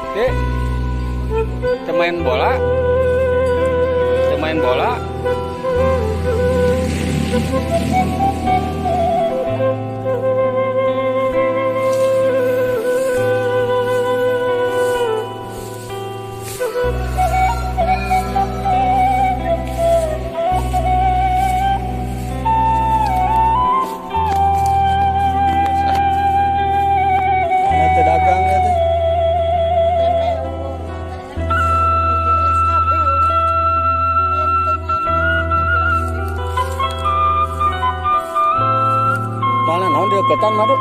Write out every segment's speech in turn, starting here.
Dek, main bola, main bola. Dagang ya teh. Mana naon deketan mah dek?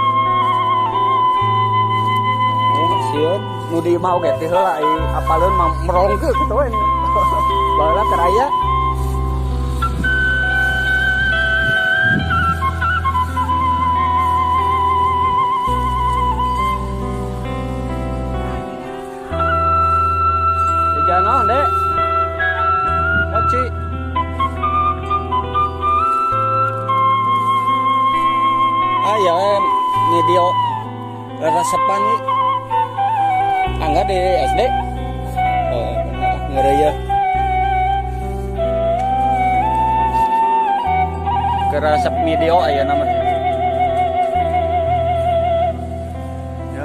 Oh, sieun nu di imah oge teh heula ai apaleun mah merongkeun kitu we. Baheula keur aya. Jajan dek? Mochi. Ayo, video resepan nih. Angga di SD. Oh, bener ngeureuy. Keresep video aya nama. Ya.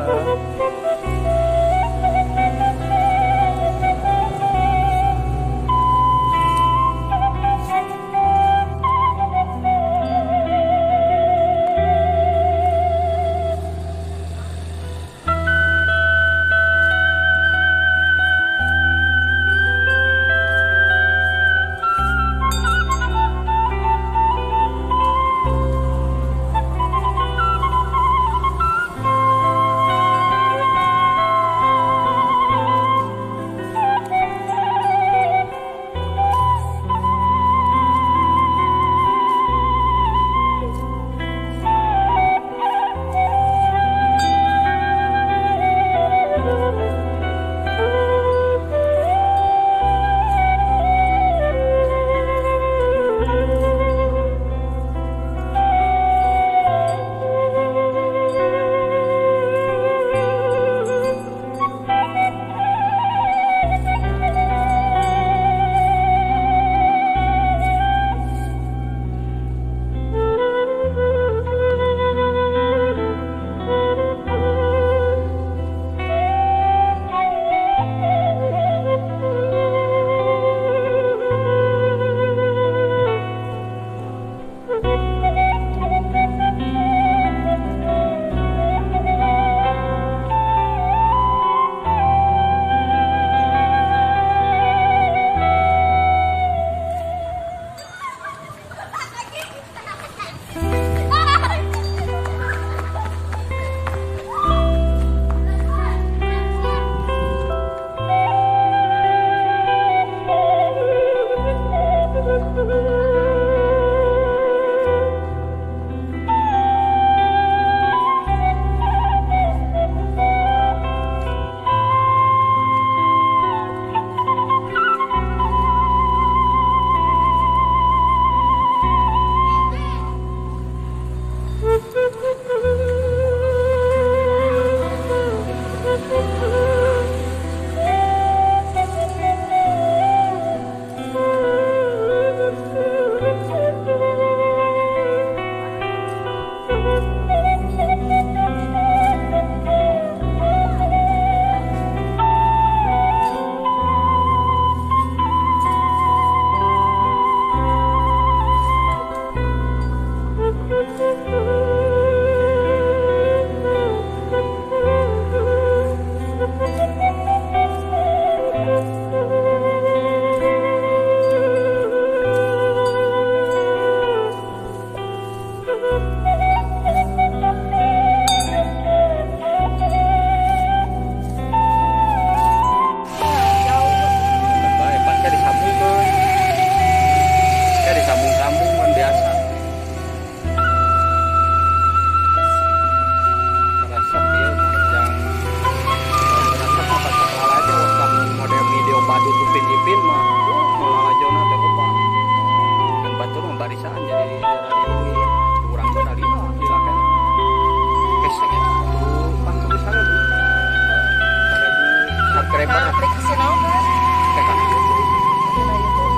Subscriber. Nah, aplikasi naon kan? Teh kana YouTube. Dina YouTube.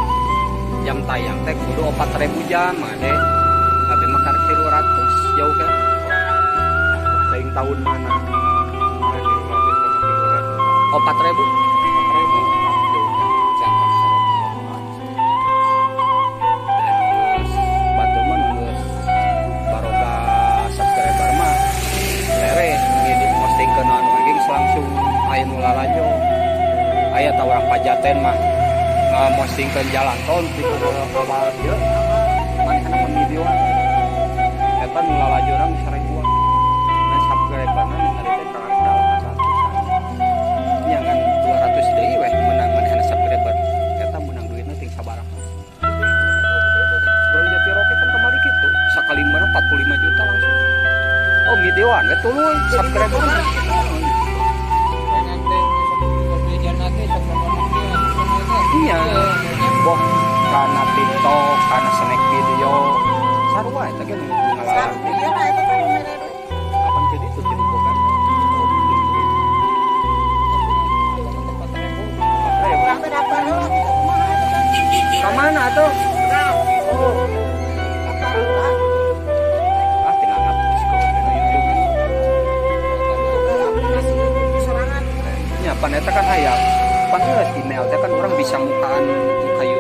Jam tayang teh kudu 4000 jam ade. Abi mah karek 300 jauh kan. Teuing tahun mana? 300 sama 300. 4000. 4000 jauh kan. Jangan Terus batur mah geus baroga subscriber mah beres ngedit postingkeun anu ge geus langsung aya nu lalajo. Aya ta urang Pajaten mah ngomostingkeun jalan tol di awal ieu manehna mah videoan. Eta nu lalajo urang 1000-an. Nah, subscriberna ningali teh karek 800-an. Nya ngan 200 deui weh menang manehna subscriber. Eta menang duitna ting sabaraha. Urang Jatiroke kan kamari kitu. Sakali menang 45 juta langsung. Oh, videoan we tuluy subscriber. Pengen teh media teh sok Iya. Boh kana TikTok, kana snack video. Sarua eta ge nu ngalaran. Iya lah itu kan mere duit. Kapan jadi itu jadi bukan? Oh, belum. Urang teh daftar heula kitu kumaha eta kan. Ka mana tuh? Oh, Daftar heula. Ah, tinggal ngapus kok dina YouTube. Bukan aplikasi YouTube sorangan. Nya pan eta kan aya. Pan geus email teh kan orang bisa mukaan muka.